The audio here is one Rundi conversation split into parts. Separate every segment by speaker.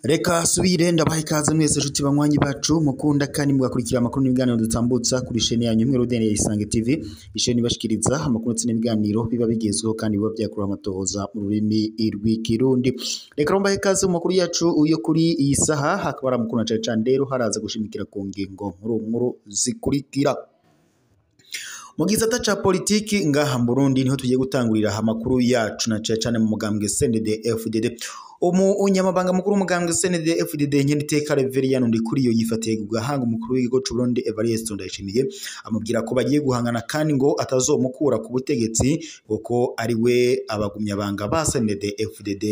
Speaker 1: Reka subire ndabaha ikaze mwese nshuti banywanyi bacu mukunda kandi mugakurikira amakuru n'ibiganiro dutambutsa kuri sheni yanyu imwe Rudeni ya Isange TV, isheni ibashikiriza amakuru ndetse n'ibiganiro biba bigezweho kandi biba byakorewe amatohoza mu rurimi rw'ikirundi. Reka mbahe ikaze mu makuru yacu yo kuri iyi saha, hakaba ari amakuru na cane cane rero haraza gushimikira ku ngingo nkuru nkuru zikurikira. Mu gisata ca politiki ngaha mu Burundi niho tugiye gutangurira amakuru yacu na cane cane mu mugambwe CNDD-FDD. Umunyamabanga mukuru w'umugambwe CNDD-FDD Nyeniteka Reverien Ndikuriyo yifatiye ku gahanga umukuru w'igihugu c'u Burundi Evariste Ndayishimiye, amubwira ko bagiye guhangana kandi ngo atazomukura ku butegetsi kuko ari we abagumyabanga ba CNDD-FDD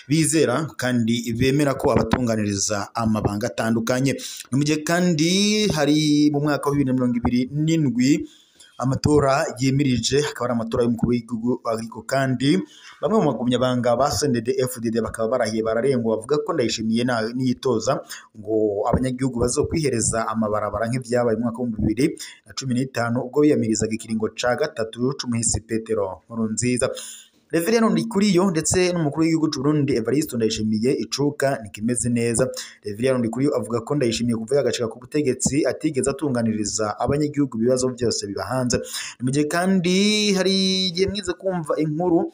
Speaker 1: bizera kandi bemera ko abatunganiriza amabanga atandukanye. Ni mu gihe kandi hari mu mwaka wa 2027 amatora yimirije, akaba ari amatora y'umukuru w'igihugu, ariko kandi bamwe mu bagumyabanga ba CNDD-FDD bakaba barahiye bararengwa bavuga ko Ndayishimiye niyitoza ngo abanyagihugu bazokwihereza amabarabara nk'ivyabaye mu mwaka wa 2015 ubwo biyamirizaga ikiringo ca gatatu c'umuhisi Petero Nkurunziza. Reverien Ndikuriyo ndetse n'umukuru w'igihugu c'u Burundi Evariste Ndayishimiye icuka ntikimeze neza. Reverien Ndikuriyo avuga ko Ndayishimiye kuva yagashika ku butegetsi atigeze atunganiriza abanyagihugu ibibazo byose bibahanze. Ni mu gihe kandi hari igihe mwize kumva inkuru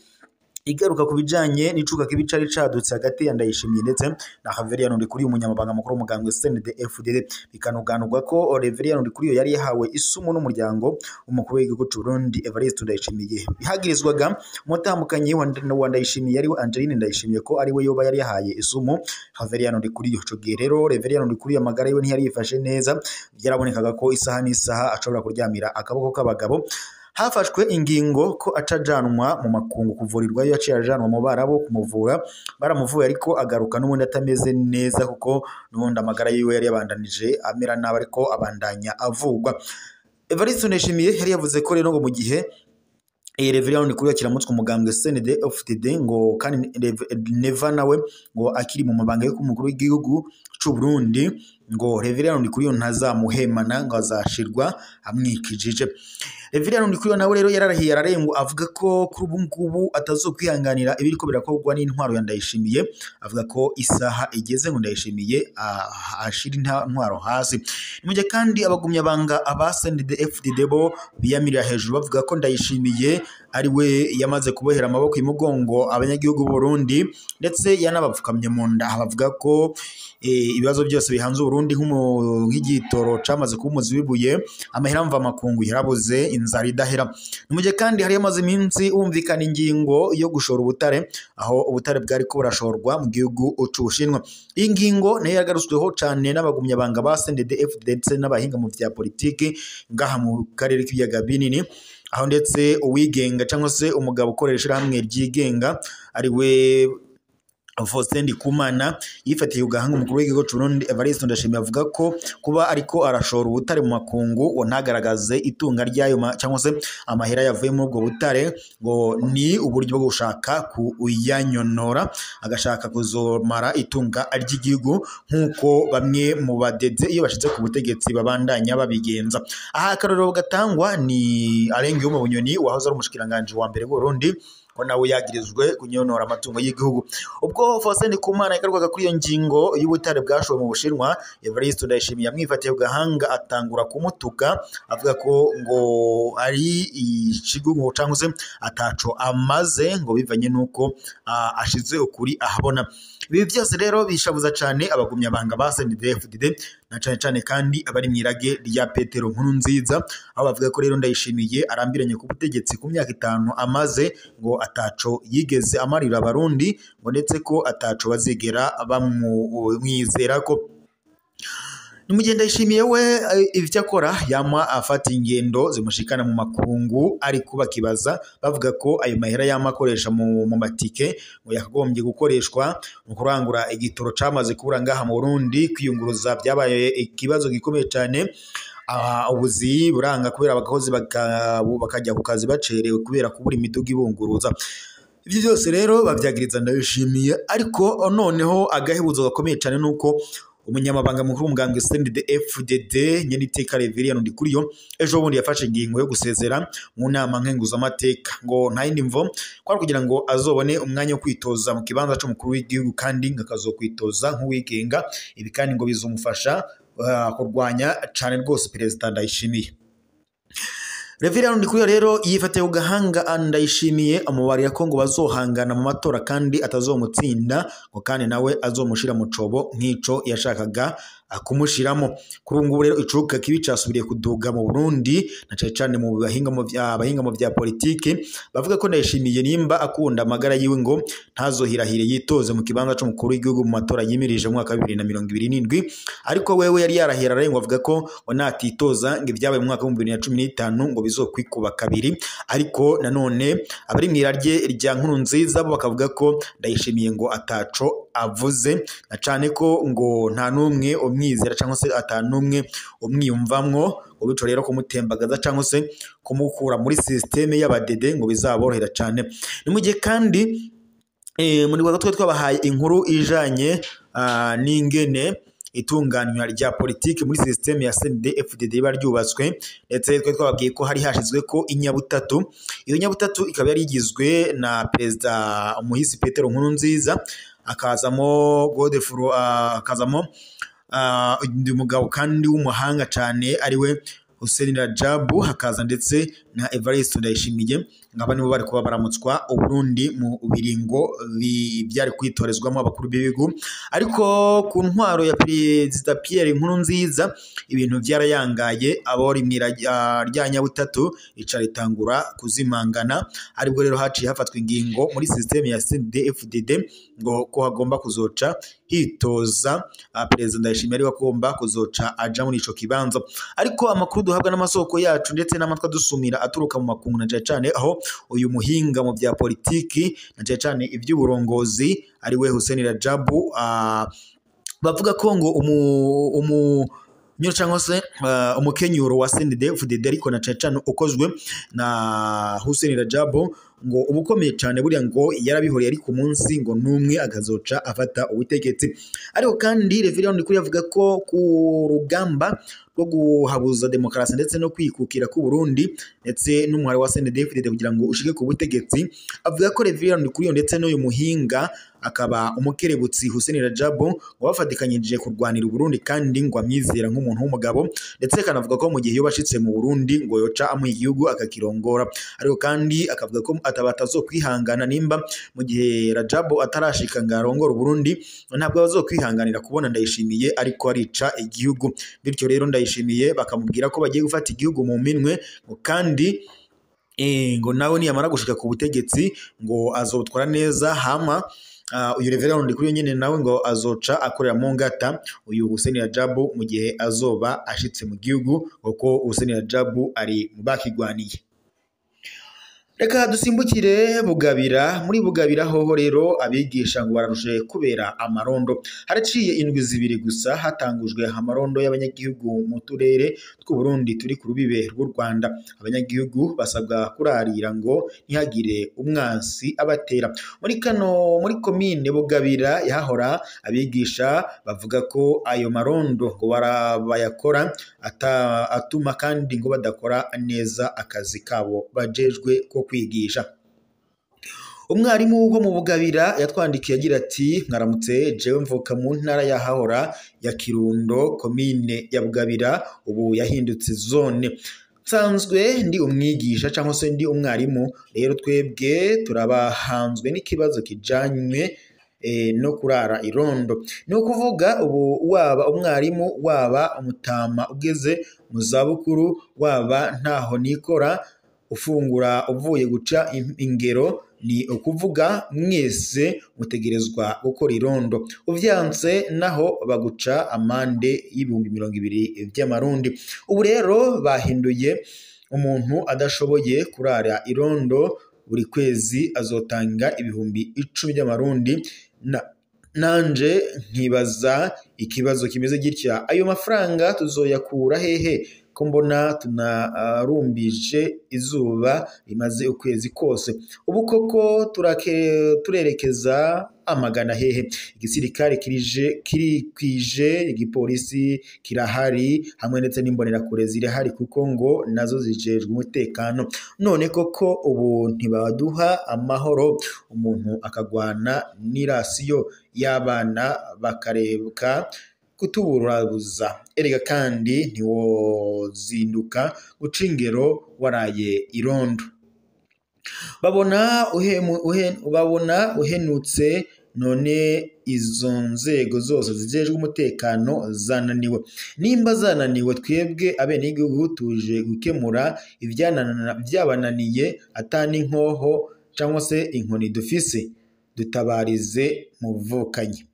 Speaker 1: igaruka ku bijanye n'icuka kibi cari cadutse hagati ya Ndayishimiye ndetse na Reverien Ndikuriyo umunyamabanga mukuru w'umugambwe CNDD-FDD, bikanuganurwa ko Reverien Ndikuriyo yari yahawe isumu n'umuryango umukuru w'igihugu c'u Burundi Evariste Ndayishimiye. Bihagirizwaga umutambukanyi wa Ndayishimiye ari we Angeline Ndayishimiye ko ari we yoba yari yahaye isumu Reverien Ndikuriyo. Ico gihe rero Reverien Ndikuriyo amagara yiwe ntiyari yifashe neza, byarabonekaga ko isaha n'isaha ashobora kuryamira akaboko k'abagabo. Hafashwe ingingo ko acajanwa mu makungu kuvurirwayo, yaciye ajanwa mu Barabo kumuvura, baramuvuye ariko agaruka n'ubundi atameze neza kuko n'ubundi amagara yiwe yari yabandanije amera nabi ariko abandanya avugwa. Evariste Ndayishimiye yari yavuze ko rero ngo mu gihe Reverien Ndikuriyo akiramutswe umugambwe CNDD-FDD ngo kandi Neva nawe ngo akiri mu mabanga yo umukuru w'igihugu c'u Burundi ngo Reverien Ndikuriyo ntazamuhemana ngo azashirwa amwikijije. Reverien Ndikuriyo nawe rero yararahiye ararengwa avuga ko kuri ubu ngubu atazokwihanganira ibiriko birakorwa n'intwaro ya Ndayishimiye, avuga ko isaha igeze ngo Ndayishimiye ashira intwaro hasi. Ni mu gihe kandi abagumyabanga aba CNDD-FDD bo biyamirira hejuru bavuga ko Ndayishimiye ari we yamaze kubohera amaboko imugongo abanyagihugu b'u Burundi ndetse yanabapfukamye mu nda, bavuga ko ibibazo byose bihanze Burundi nk'igitoro camaze kuba umuzi w'ibuye, amahera mva makungu yarabuze, inzara idahera. Ni mu gihe kandi hari yamaze iminsi humvikana ingingo yo gushora ubutare, aho ubutare bwari ko burashorwa mu gihugu c'Ubushinwa. Iyi ngingo nayo yagarutsweho cane n'abagumyabanga ba CNDD-FDD ndetse n'abahinga mu vya politiki ngaha mu karere k'ibiyaga binini, aho ndetse uwigenga cyangwa se umugabo ukorera ishirahamwe ryigenga ari we Faustin Ndikumana yifatiye ugahanga umukuru w'igihugu c'u Burundi Evariste Ndayishimiye, avuga ko kuba ariko arashora ubutare mu makungu ngo ntagaragaze itunga ryayo cyangwa se amahera yavuye muri ubwo butare ngo ni uburyo bwo gushaka kuyanyonora, agashaka kuzomara itunga ry'igihugu nk'uko bamwe mu badede iyo bashize ku butegetsi babandanya babigenza. Aha akarorero gatangwa ni Alain Guillaume Bunyoni wahoze ari umushikiranganji wa mbere w'u Burundi, ko nawe yagirizwe kunyonora amatungo y'igihugu. Ubwo Faustin Ndikumana yagarukaga kuri iyo ngingo y'ubutare bwashowe mu Bushinwa, Evariste Ndayishimiye yamwifatiye ku gahanga atangura kumutuka avuga ko ngo ari ikigo cyangwa se ataco amaze ngo bivanye nuko ashize ukuri ahabona. Ibi byose rero bishabuza cane abagumyabanga ba CNDD-FDD na cane cane kandi abari mw'irage rya Petero Nkurunziza, aho bavuga ko rero Ndayishimiye arambiranye ku butegetsi ku myaka 5 amaze ngo ataco yigeze amarira abarundi, ngo ndetse ko ataco bazigera bamwizera ko. Ni Ndayishimiye we ivyo akora yama afata ingendo zimushikana mu makungu, ariko bakibaza bavuga ko ayo mahera yama akoresha mu matike ngo yakagombye gukoreshwa mu kurangura igitoro camaze kubura ngaha mu Burundi. Kwiyunguruza byabaye ikibazo gikomeye cane, ubuzi buranga kubera abakozi bakajya ku kazi bacerewe kubera kubura imiduga ibunguruza. Ivyo byose rero bavyagiriza Ndayishimiye, ariko noneho agahebuzo gakomeye cane nuko Umunyamabanga mukuru w'umugambwe CNDD-FDD Nyeniteka Reverien Ndikuriyo ejo bundi yafashe ingingo yo gusezera mu nama nkenguzamateka, ngo nta yindi mvo kwari kugira ngo azobone umwanya wo kwitoza mu kibanza c'umukuru w'igihugu, kandi ngo akazokwitoza nk'uwigenga. Ibi kandi ngo bizomufasha kurwanya cane rwose Perezida Ndayishimiye. Reverien Ndikuriyo rero yifatiye ku gahanga Ndayishimiye, amubarira ko ngo bazohangana mu matora kandi atazomutsinda, ngo kandi nawe azomushira mu cobo nk'ico yashakaga kumushiramo. Kuri ubu ngubu rero icuka kibi casubiriye kuduga mu Burundi, na cane cane mu bahinga mu vya politike, bavuga ko Ndayishimiye nimba akunda amagara yiwe ngo ntazohirahire yitoze mu kibanza c'umukuru w'igihugu mu matora yimirije mu mwaka wa 2027. Ariko wewe yari yarahira arengwa avuga ko ngo natitoza ngo ibyabaye mu mwaka wa 2015 ngo bizokwikuba kabiri. Ariko nanone abari mw'irarye rya Nkurunziza bo bakavuga ko Ndayishimiye ngo ataco avuze, na cane ko ngo nta numwe umwizera cyangwa se ata numwe umwiyumvamwo, ngo bityo rero kumutembagaza cyangwa se kumukura muri systeme y'abadede ngo bizaborohera cane. Ni mu gihe kandi muri rwa twe twabahaye inkuru ijanye n'ingene itunganywa rya politiki muri systeme ya CNDD-FDD riba ryubatswe, ndetse twe twababwiye ko hari hashizwe ko inyabutatu. Iyo nyabutatu ikaba yari igizwe na Perezida Umuhisi Petero Nkurunziza, akazamo Godefroid, akazamo undi mugabo kandi w'umuhanga cane ariwe Hussein Rajabu, hakaza ndetse na Evariste Ndayishimiye. Ngaba nibo bari kuba baramutswa Uburundi mu biringo byari kwitorezwamo abakuru b'ibihugu. Ariko ku ntwaro ya Perezida Pierre Nkurunziza ibintu byarayangaye, abori rya nyabutatu ica ritangura kuzimangana. Aribwo rero haciye hafatwa ingingo muri systeme ya CNDD-FDD ngo ko hagomba kuzoca hitoza Perezida Ndayishimiye, ariwe agomba kuzoca aja muri ico kibanza. Ariko amakuru duhabwa n'amasoko yacu ndetse n'amatwi adusumira aturuka mu makungu, na cane cane aho uyu muhinga mu vya politiki na cane cane ivy'uburongozi ariwe Hussein Rajabu, bavuga ko ngo umu cyangwa se umukenyuro wa CNDD-FDD ariko na cane cane ukozwe na Hussein Rajabu ngo ubukomeye cane, buriya ngo yarabihoreye ariko umunsi ngo numwe akazoca afata ubutegetsi. Ariko kandi Reverien Ndikuriyo avuga ko ku rugamba rwo guhabuza demokarasi ndetse no kwikukira ku Burundi ndetse n'umuhari wa CNDD-FDD kugira ngo ushike ku butegetsi, avuga ko Reverien Ndikuriyo ndetse n'uyu muhinga akaba umukerebutsi Hussein Rajabu ngo bafatikanyije kurwanira Uburundi, kandi ngo amwizera nk'umuntu w'umugabo, ndetse akanavuga ko mu gihe iyo bashitse mu Burundi ngo yoca amuha igihugu akakirongora. Ariko kandi akavuga ko atazokwihangana nimba mu gihe Rajabu atarashika ngo arongore Uburundi, ntabwo bazokwihanganira kubona Ndayishimiye ariko arica igihugu. Bityo rero Ndayishimiye bakamubwira ko bagiye gufata igihugu mu minwe, ngo kandi ngo nawe niyamara gushika ku butegetsi ngo azobutwara neza. Hama uyu Reverien Ndikuriyo nyene nawe ngo azoca akorera mu ngata uyu Hussein Rajabu mu gihe azoba ashitse mu gihugu, kuko Hussein Rajabu ari mu bakigwaniye. Reka dusimbukire Bugabira. Muri Bugabira hoho rero abigisha ngo bararushe kubera amarondo. Haraciye indwi zibiri gusa hatangujwe amarondo y'abanyagihugu mu turere tw'u Burundi turi ku rubibe rw'u Rwanda. Abanyagihugu basabwa kurarira ngo ntihagire umwansi abatera. Muri kano muri komine Bugabira yahora abigisha bavuga ko ayo marondo ngo bayakora atuma kandi ngo badakora neza akazi kabo bajejwe ko kwigisha. Umwarimu wo mu Bugabira yatwandikiye agira ati: mwaramutse, jewe mvuka mu ntara ya Hahora ya Kirundo, komine ya Bugabira, ubu yahindutse zone. Nsanzwe ndi umwigisha cyangwa se ndi umwarimu, rero twebwe turabahanzwe n'ikibazo kijanywe no kurara irondo. Ni ukuvuga ubu waba umwarimu, waba umutama ugeze mu zabukuru, waba ntaho nikora, ufungura uvuye guca ingero, ni ukuvuga mwese mutegerezwa gukora irondo. Uvyanse naho baguca amande y'20,000 by'amarundi. Ubu rero bahinduye umuntu adashoboye kurara irondo buri kwezi azotanga 10,000 by'amarundi. Nanje nkibaza ikibazo kimeze gitya: ayo mafaranga tuzoyakura hehe Ko mbona tunarumbije izuba rimaze ukwezi kose, ubu koko turerekeza amagana hehe? Igisirikare kirikwije, igipolisi kirahari, hamwe ndetse n'imbonerakure zirahari kuko ngo nazo zijejwe umutekano. None koko ubu ntibaduha amahoro, umuntu akagwana n'irasiyo y'abana bakarebwa kutuburabuza. Erega kandi ntiwozinduka guca ingero waraye irondo. Babona uhenutse, none izo nzego zose zijejwe umutekano zananiwe. Nimba zananiwe, twebwe abenegihugu tuje gukemura ibyabananiye, atani inkoho cyangwa se inkoni dufise. Dutabarize muvukanye.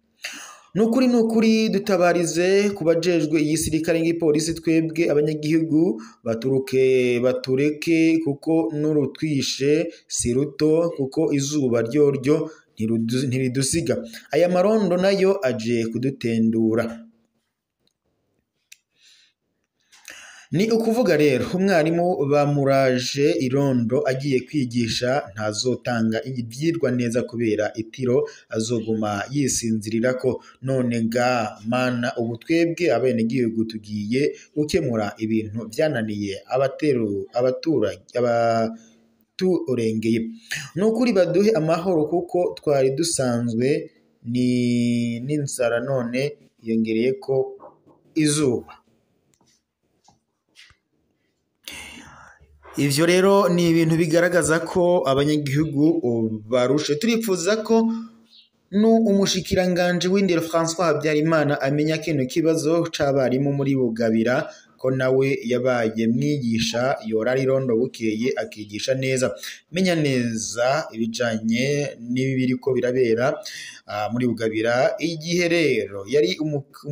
Speaker 1: Nukuri dutabarize kubajejwe igisirikare n'igipolisi, twebwe abanyagihugu batureke kuko n'urutwishe si ruto, kuko izuba ryoryo ntiridusiga. Aya marondo nayo aje kudutendura. Ni ukuvuga rero umwarimu bamuraje irondo agiye kwigisha ntazotanga ibyirwa neza kubera itiro, azoguma yisinzirirako. None ga mana, ubu twebwe abenegihugu tugiye gukemura ibintu byananiye abaturengeye. Nukuri baduhe amahoro kuko twari dusanzwe n'inzara, none yongereye ko izuba. Ivyo rero ni ibintu bigaragaza ko abanyagihugu barushe. Turipfuza ko umushikiranganje w'indero François Habyarimana amenya kino kibazo c'abarimu muri Bugabira, ko nawe yabaye mwigisha yorara irondo bukeye akigisha neza. Menya neza ibijanye n'ibiriko birabera muri Bugabira. Igihe rero yari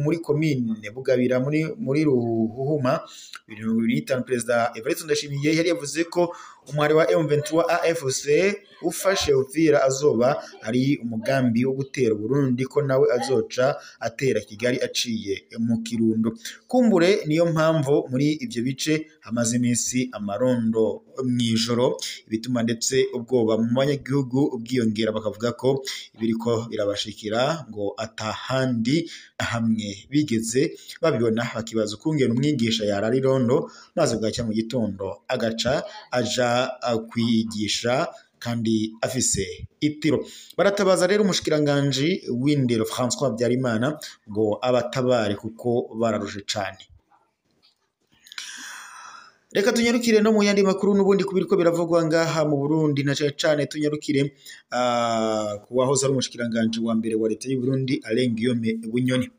Speaker 1: muri komine Bugabira muri Ruhuhuma 2025, Perezida Evariste Ndayishimiye yari yavuze ko umwari wa M23 AFC ufashe Uvira azoba ari umugambi wo gutera Burundi, ko nawe azoca atera Kigali aciye mu Kirundo. Kumbure niyo mpamvu muri ivyo bice hamaze iminsi amarondo mw'ijoro, ibituma ndetse ubwoba mu banyagihugu bwiyongera, bakavuga ko ibiriko birabashikira ngo atahandi hamwe bigeze babibona, bakibaza ukungene umwigisha yarara irondo maze bwacya mu gitondo agaca aja kwigisha kandi afise itiro. Baratabaza rero umushikiranganje w'indero François Habyarimana ngo abatabare kuko bararuje cane. Reka tunyarukire no mu yandi makuru n'ubundi kubiriko biravugwa ngaha mu Burundi, na cane cane tunyarukire kuwahoze ari umushikiranganje wa mbere wa leta y'u Burundi Alain Guillaume Bunyoni.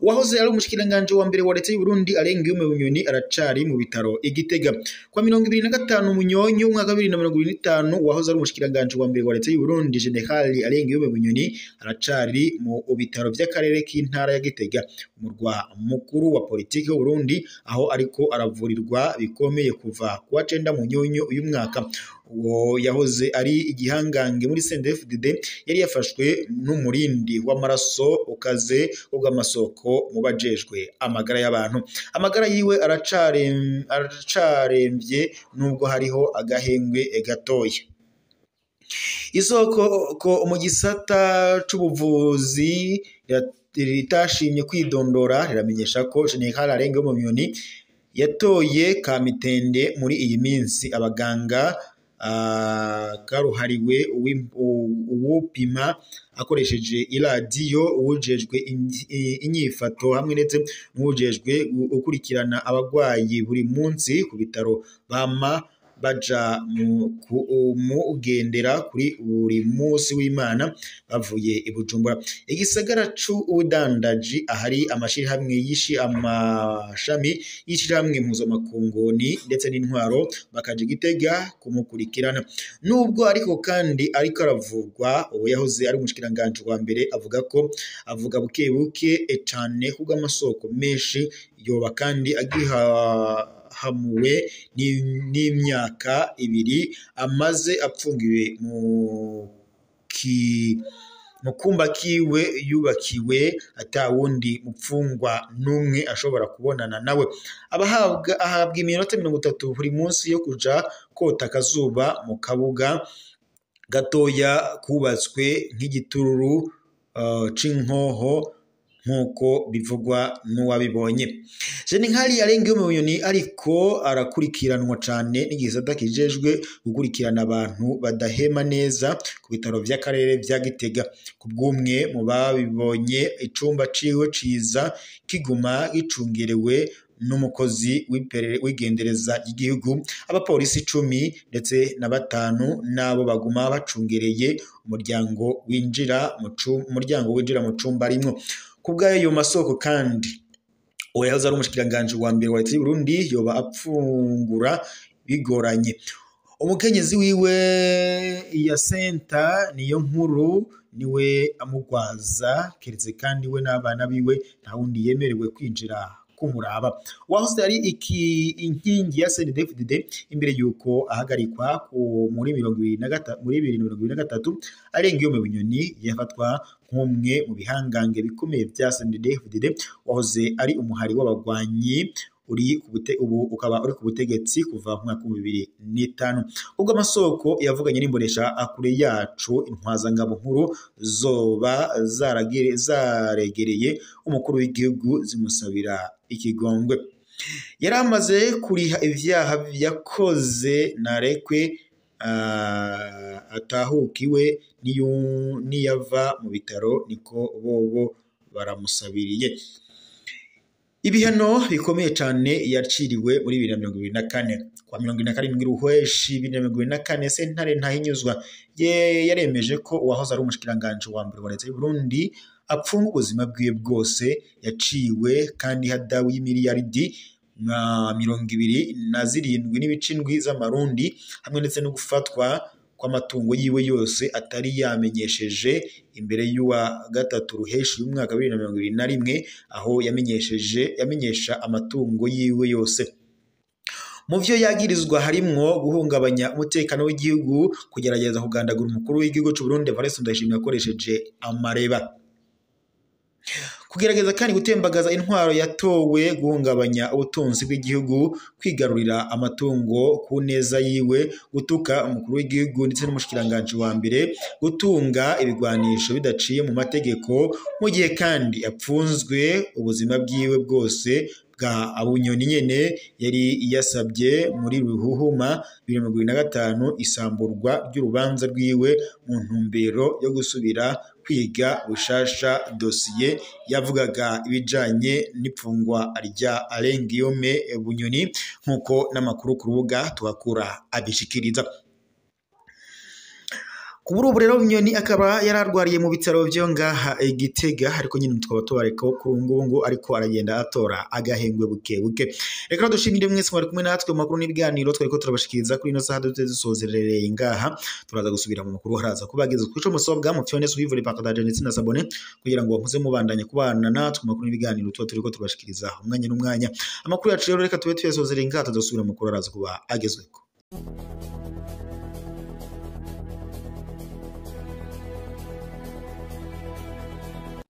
Speaker 1: Uwahoze ari umushikiranganje wa mbere wa leta y'u Burundi Alain Guillaume Bunyoni aracari mu bitaro i Gitega. Kwa 25 Munyonyo umwaka 2025, uwahoze ari umushikiranganje wa mbere wa leta y'u Burundi General Alain Guillaume Bunyoni aracari mu bitaro vy'akarere k'intara ya Gitega, umurwa mukuru wa politiki y'u Burundi, aho ariko aravurirwa bikomeye kuva kuwa 9 Munyonyo uyu mwaka. Uwo yahoze ari igihangange muri CNDD-FDD yari yafashwe n'umurindi w'amaraso ukaze ubw'amasoko mu bajejwe amagara y'abantu. Amagara yiwe aracaremvye nubwo hariho agahengwe gatoya. Isoko ko mu gisata c'ubuvuzi ritashimye kwidondora riramenyesha ko General Alain Guillaume Bunyoni yatoye kamitende muri iyi minsi. Abaganga karuhariwe uwupima akoresheje iradiyo, uwujejwe inyifato hamwe ndetse n'uwujejwe gukurikirana abagwayi buri munsi ku bitaro bama baja mugendera kuri buri munsi w'Imana bavuye i Bujumbura. Igisagara c'ubudandaji ahari amashirahamwe amashami y'ishirahamwe mpuzamakungu ndetse n'intwaro bakaja Gitega kumukurikirana. Nubwo ariko kandi ariko aravugwa, uwo yahoze ari umushikiranganje wa mbere avuga ko avuga buke buke cane kubw'amasoko menshi, yoba kandi agihamuwe n'imyaka 2 amaze apfungiwe Mu kumba kiwe yubakiwe ata wundi mupfungwa n'umwe ashobora kubonana nawe. Ahabwa iminota 30 buri munsi yo kuja kota akazuba mu kabuga gatoya kubatswe nk'igitururu c'inkoho nk'uko bivugwa n'uwabibonye. Jenerali Alain Bunyoni ariko arakurikiranwa cane n'igisata kijejwe gukurikirana abantu badahema neza ku bitaro vy'akarere vya Gitega. Ku bw'umwe mu babibonye, icumba ciwe ciza kiguma gicungerewe n'umukozi w'igendereza ry'igihugu, abapolisi 10 ndetse na 5 nabo baguma bacungereye umuryango winjira mu cumba arimwo. Kubw'ayo masoko kandi, uwo yahoze ari umushikiranganji wa mbere wa leta y'u Burundi yoba apfungura bigoranye. Umukenyezi wiwe Yasenta niyo nkuru niwe amugwaza, keretse kandi we n'abana biwe nta wundi yemerewe kwinjira kumuraba. Wahoze ari inkingi ya CNDD-FDD imbere yuko ahagarikwa muri 2023, Alain Guillaume Bunyoni yafatwa nk'umwe mu bihangange bikomeye vya CNDD-FDD, wahoze ari umuhari w'abagwanyi ubu ukaba uri ku butegetsi kuva mu mwaka wa 2005. Ubwo amasoko yavuganye n'imbonesha akure yacu, intwazangabo nkuru zoba zaregereye umukuru w'igihugu zimusabira ikigongwe. Yari amaze kuriha ivyaha yakoze narekwe atahukiwe niyava mu bitaro, niko bobo baramusabiriye. Ibihano bikomeye cane yaciriwe muri 2024. Kwa 27 Ruhweshi 2024, sentare Ntahinyuzwa yaremeje ko uwahoze ari umushikiranganji wa mbere wa leta y'u Burundi apfunga ubuzima bwiwe bwose. Yaciwe kandi hadawi y'imiliyaridi na 27.7 z'amarundi, hamwe ndetse no gufatwa kw'amatungo yiwe yose atari yamenyesheje imbere y'uwa 3 Ruheshi y'umwaka 2021, aho yamenyesha amatungo yiwe yose. Mu vyo yagirizwa harimwo guhungabanya umutekano w'igihugu, kugerageza kugandagura umukuru w'igihugu c'u Burundi Evariste Ndayishimiye akoresheje amareba, kugerageza kandi gutembagaza intwaro yatowe, guhungabanya ubutunzi bw'igihugu, kwigarurira amatungo ku neza yiwe, gutuka umukuru w'igihugu ndetse n'umushikiranganji wa mbere, gutunga ibigwanisho bidaciye mu mategeko, mu gihe kandi apfunzwe ubuzima bwiwe bwose bwa Bunyoni nyene yari yasabye muri Ruhuhuma 2025 isamburwa ry'urubanza rwiwe mu ntumbero yo gusubira kwiga bushasha dosiye yavugaga ibijanye n'ipfungwa rya Alain Guillaume Bunyoni, nk'uko n'amakuru ku rubuga tuhakura abishikiriza. Kuri ubu rero Bunyoni akaba yararwariye mu bitaro vyo ngaha Gitega, ariko nyine tukaba tubareka kuri ubu ariko aragenda atora agahengwe buke buke. Reka dushimire mwese mwari kumwe natwe mu makuru n'ibiganiro twariko turabashikiriza kuri ino saha dusozerereye ngaha. Turaza gusubira mu makuru haraza kubageza kuco musobwa mu fyone suivre partage ndetse na sabone kugira ngo muze mubandanye kubana natwe mu makuru n'ibiganiro tuba turiko turabashikiriza umwanya n'umwanya. Amakuru yacu rero reka tube tuyasozereye ngaha, tuzosubira mu makuru haraza kuba agezweko.